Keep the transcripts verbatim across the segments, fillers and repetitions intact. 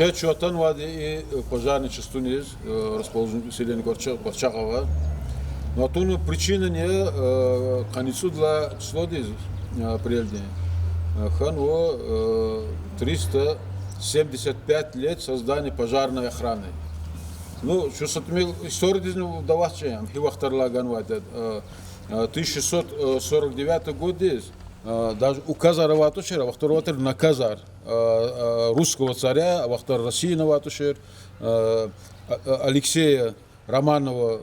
Къе чун атанвайди и пожарный частуниз, расположен селени Кварча-, Кварчагъава. Ну, атунин причинани, къанни цӀудалай числодиз, апрелдин, хьанва триста семьдесят пять лет создания пожарной охраны. Ну, чун са тӀимил историядизни давач, гьи вахтарилай ганвайди. Тысяча шестьсот сорок девятый годдиз даже указар авай тушир, а вахтара авай тир наказар русского царя, а вахтара Россияни авай тушир, Алексея Романова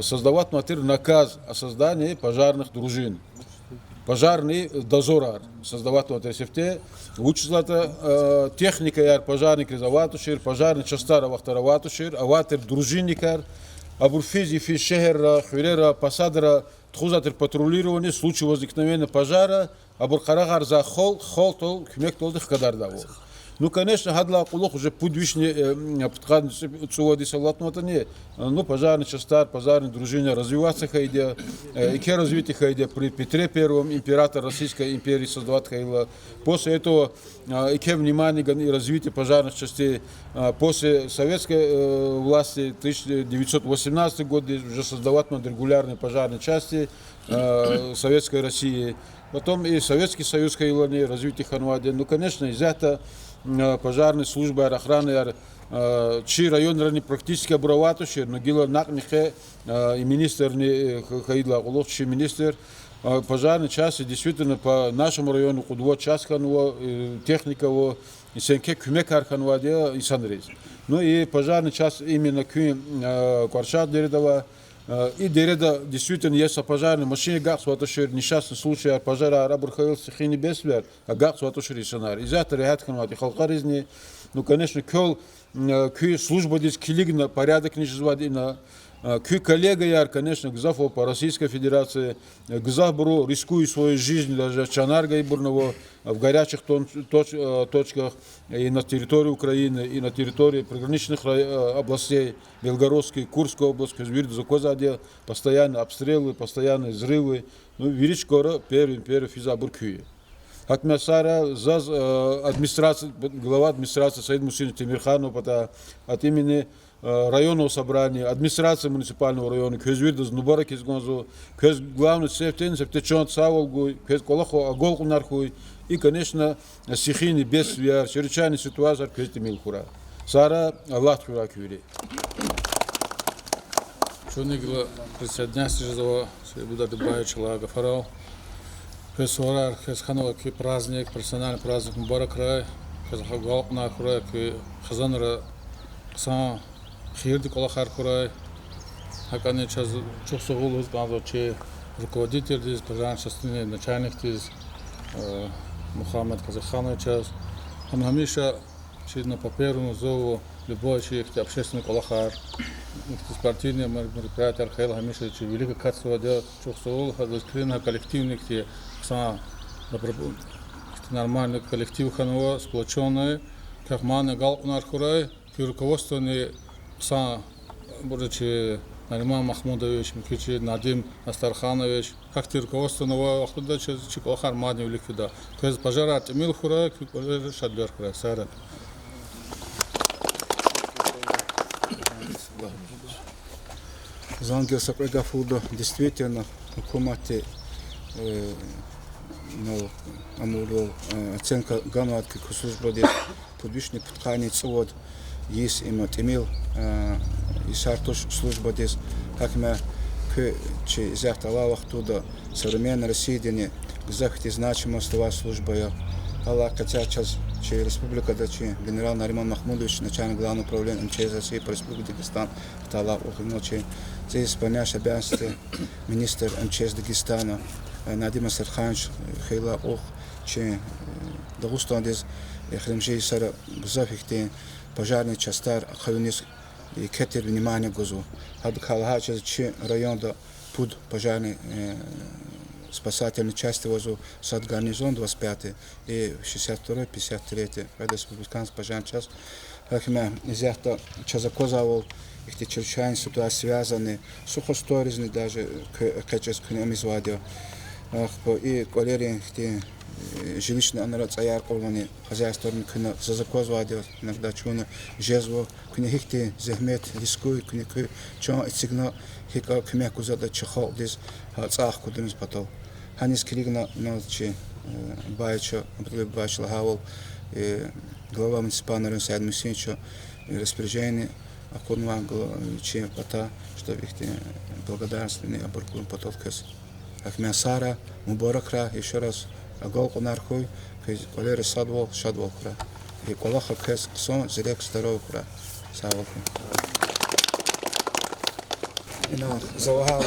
создаватьнавай тир наказ о создании пожарных дружин. Пожарный дозорар создаватьнавай тир сифте. Вучиз лагьайтӀа техникаяр пожарникриз авай тушир, пожарный частар а вахтара авай тушир, авай тир дружинникар, абур физ-йифиз шегьерра, хуьрера, посадра тухузвай тир патрулирование, случай возникновения пожара, абур къарагъарзавай хал-, халтал, куьмекдалди хкадарда ава. Ну, конечно, гьадалай кьулухъ уже пуд вишни, пудкъанни цӀу-, цӀувад йис алатнаватӀани, ну, пожарный частар, пожарный дружина развиваться хьайиди я, еке развитие хьайиди я при Петре Первом, император Российской империи создавать хьайила. После этого еке внимание гана и развитие пожарных частей. После советской власти, тысяча девятьсот восемнадцатый год, уже создаватьнавай регулярные пожарные части Советской России. Потом и Советский Союз хьайилани развитие хьанвайди я. Ну, конечно, исятда пожарный службаяр, охранаяр чи районрани практически абур авай тушир, ну, гила накьни къе и министрни хьайидалай кьулухъ, чи министр, пожарные части действительно по нашему району кьуд-вад часть хьанва, техника ава, и са еке куьмекар хьанвайди я инсанриз. Ну и пожарный часть именно куьн Кварчагъ дереда ава. И дереда действительно есть са пожарный машин агакьзавай тушир, несчастный случаяр, пожарар, абур хьайила, стихийный бедствияр, агакьзавай тушир инсанар. Исятда регьят хьанвайди я халкьаризни. Ну, конечно, квел куь службадиз килигна порядокни жезвайди я ина. Куь коллегаяр, конечно, гзаф ава по Российской Федерации, гзафбуру, рискуя своей жизнью, даже чанар гайибурни ава в горячих тон-, точ-, точках и на территории Украины, и на территории приграничных рай-, областей, Белгородской, Курской область, квез виридаз аквазвайди я, постоянные обстрелы, постоянные взрывы. Ну, вири чкайра первый, первый физвайбур куьн я. Гьакӏ ма сара заз администрация, глава администрации Саид-Мусинов Темирханова патай от имени районного собрания, администрации муниципального района квез виридаз мубаракиз кӏанзава. Квез главный сифтени, сифте чан сагъвал гуй, квез кӏвалахал агалкьунар хьуй. И, конечно, стихийный бедствияр, чрезвычайный ситуацияяр квез тӏимил хьурай. Сара Аллагьди хуьрай куьн вири. Чунни гила присоединяться жезва чи Будар Дибаевичалай гафарал. Квез суварар, квез хьанвай куь праздник, профессиональный праздник мубаракрай. Квез агалкьунар хьурай, куь хизанра хъсан хийирдин кӏвалахар хьурай. Гьакӏни чаз чухсагъул лугьуз кӏанзава чи руководительдиз, пожарной частини начальникдиз Мухаммад Казихановичаз. Гьам гьамиша чна по первому зову любой чи ихьтин общественный кӏвалахар, ихьтин спортивный мер-, мероприятияр хьайила, гьамиша чи вилик акатзавайди я. Чухсагъул, гьадаз килигна коллективный ихьтин хъсан, добро-, ихьтин нормальный коллектив хьанва, сплочённый, квехъ мани агалкьунар хьурай. Куь руководствони хъсан, абур чи Нариман Махмудович, муькуь чи Надим Настарханович, гьахьтин руководствони авай вахтунда чаз чи кӏвалахар мадни вилик фида. Квез пожарар тӏимил хьурай, куь кӏвалера шадвилер хьурай. Сагърай. Зангиз са кьве гаф лугьуда, действительно, гьукуматди, ну, амурвал, оценка ганвайди куь службадиз, пуд вишни пудкъанни цӏувад йис им тӏимил йисар туш службадиз. Гьакӏ ма куь чи исятда алай вахтунда современный Россиядини гзаф ихьтин значимость авай служба я. Алай къецяй чаз чи республикада чи генерал Нариман Махмудович, начальник Главного управления М Ч С России по Республике Дагестан, хтайла ухмилчи, цӏийиз исполняющий обязанности министр М Ч С Дагестана Надим Настарханович хьайила ухмилчи, Дагъустандиз эхиримжи йисара гзаф ихьтин пожарный частар ахъаюниз еке тир внимание гузва. Гьадакай лагьай чаз чи районда пуд пожарный, спасательный часть авазва, сад гарнизон, двадцать пятый, и шестьдесят второй, пятьдесят третий, кьвед республиканский пожарный часть. Гьакӏ ма исятда чаз аквазвайвал, ихьтин чрезвычайный ситуация связанный, сухостой ризни даже кве-, экъечӏиз куьне ам ийизвайди я. Ахпа и кӏвалерин ихьтин э, жилищный анра цӀаяр кьурлани, хозяйствоярни куьне заз аквазвайди я, иногда чуна жезва, куьне гьихьтин зегьмет, рискуй, куьне куь чан эцигна, гьикӀ куьмек гузватӀа чи халкьдиз, гьа цӀай хкудуниз патал. Гьаниз килигна, ну, чи, э, Баевича, Абдуллаев Баевича лагьайвал, э, глава муниципального района Саид Мусиновича, э, распоряжение акъуднавай гла-, чи патай, чтоб ихьтин благодарностьни абур гун патал квез. Гьакмян сагърай, мубаракрай, ещё раз агалкьунар хьуй, квез кӀвалера садвал, шадвал хьурай. И кӀвалах квез хъсан, зирек, здоров хьурай. Сагърай. Ина за лагьайвал,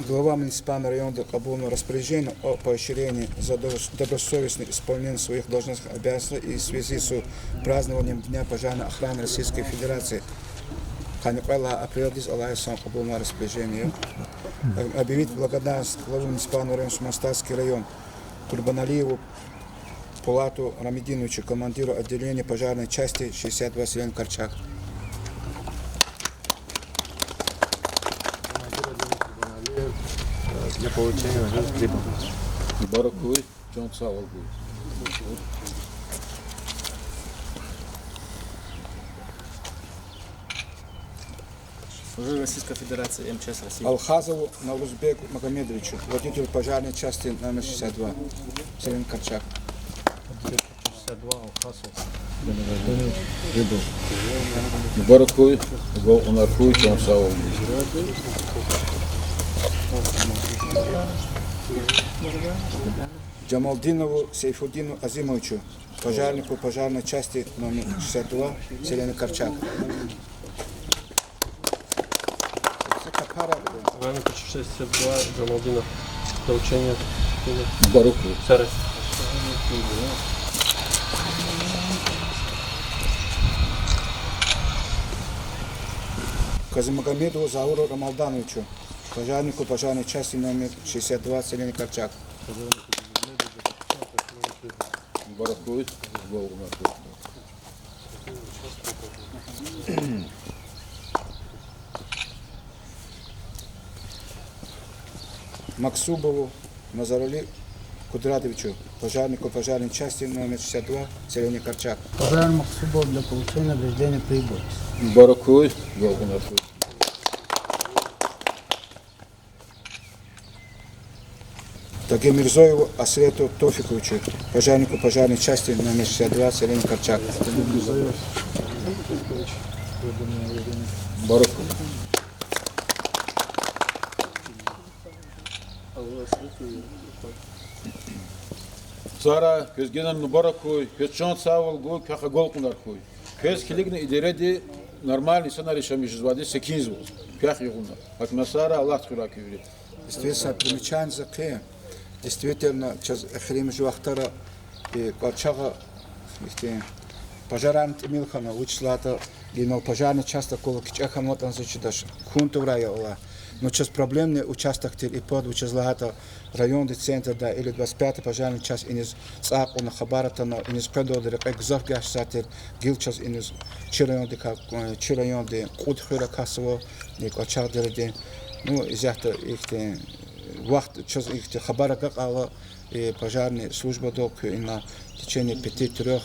глава муниципального района кьабулнавай распоряжение о поощрении за доб-, добросовестное исполнение своих должностных обязанностей и в связи с празднованием Дня пожарной охраны Российской Федерации. Къанни кьвед лагьай апрелдиз алай йисан кьабулнавай распоряжение. Объявить благодарность главы муниципального района Шмастайский район Курбаналиеву Пулату Рамидиновичу, командиру отделения пожарной части шестьдесят два селения Корчак. Для получения награды хлебом. Мубарак хьуй, чан сагъ хьуй. Служил Российской Федерации, М Ч С России. Алхазову Наврузбеку Магомедовичу, водителю пожарной части номер шестьдесят два, селения Корчак. Шестьдесят два, Алхасов. Мубарак хьуй, агалкьунар хьуй, чан сагъ хьуй. Джамалдинову Сейфуддину Азимовичу, пожарнику пожарной части номер шестьдесят два, селения Корчак. Раненый шестьдесят два, Джамалдинов. Поручение. Мубарак хьуй. Сарес. Казимагомедову Зауру Рамалдановичу, пожарнику пожарной части номер шестьдесят два, селения Корчак. Мубарак хьуй, агалкьунар хьуй. Максубову Назарали Кудратовичу, пожарнику пожарной части номер шестьдесят два, селения Корчак. Пожар Максубов для получения награждения прибыв. Мубарак хьуй, агалкьунар хьуй. Тагьирмирзоеву Асрету Тофиковичу, пожарнику пожарной части номер шестьдесят два, селения Корчак. Мубарак хьуй. Сагърай, квез генани мубарак хьуй, квез чан сагъвал гуй, квехъ агалкьунар хьуй. Квез килигна идаради нормальный инсанар яшамиш жезвайди секинзава, квехъ югъуна. Гьакман сагърай, Аллагьди хуьрай куь вири. Действительно, примечание за кхьей. Действительно, чаз эхиримжи вахтара и Кьварчагъа ихьтин пожарарни тӀимил хьана, вучиз лагьайтӀа инал пожарный часть акула кичӀе хьанватӀани зи чидач, хьун тавурай я алай. Ну, чаз проблемный участок тир и пад, вучиз лагьайтӀа районный центрда или двадцать пятая пожарная часть иниз цӀай кьуна, хабар атана, иниз къведалди рекье гзаф гьахьзавай тир, гила чаз иниз чи райондикай, чи районди кьуд хуьр акатзава, и Кьварчагъ дереди. Ну, исятда ихьтин вахт чаз ихьтин хабар агакьайла, и пожарный службадал куьн ина в течение пяти-трёх,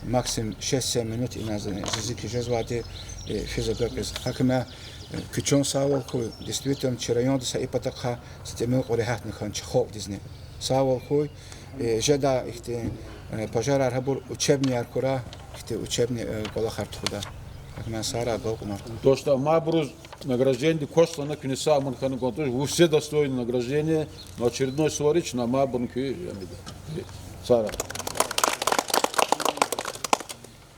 максимум шесть-семь минут ина зи-, заз икӀ жезвайди, э, физ агакьиз. Гьакман, э, куь чан сагъвал хьуй, действительно, чи районди са и патахъай са тӀимил кьван регьятни хьана чи халкьдизни. Сагъвал хьуй, э, жедай ихьтин, э, пожарар гьабур учебныйяр хьурай, ихьтин учебный, э, кӀвалахар тухудай. Гьакман сагърай, агалкьунар. То, что амайбуруз награждениеди квач лагьана, куьне сагъ ман хьана кӀанда, вы все достойны награждения, но очередной суварич, но амайбурни куь, я мида. Сагърай.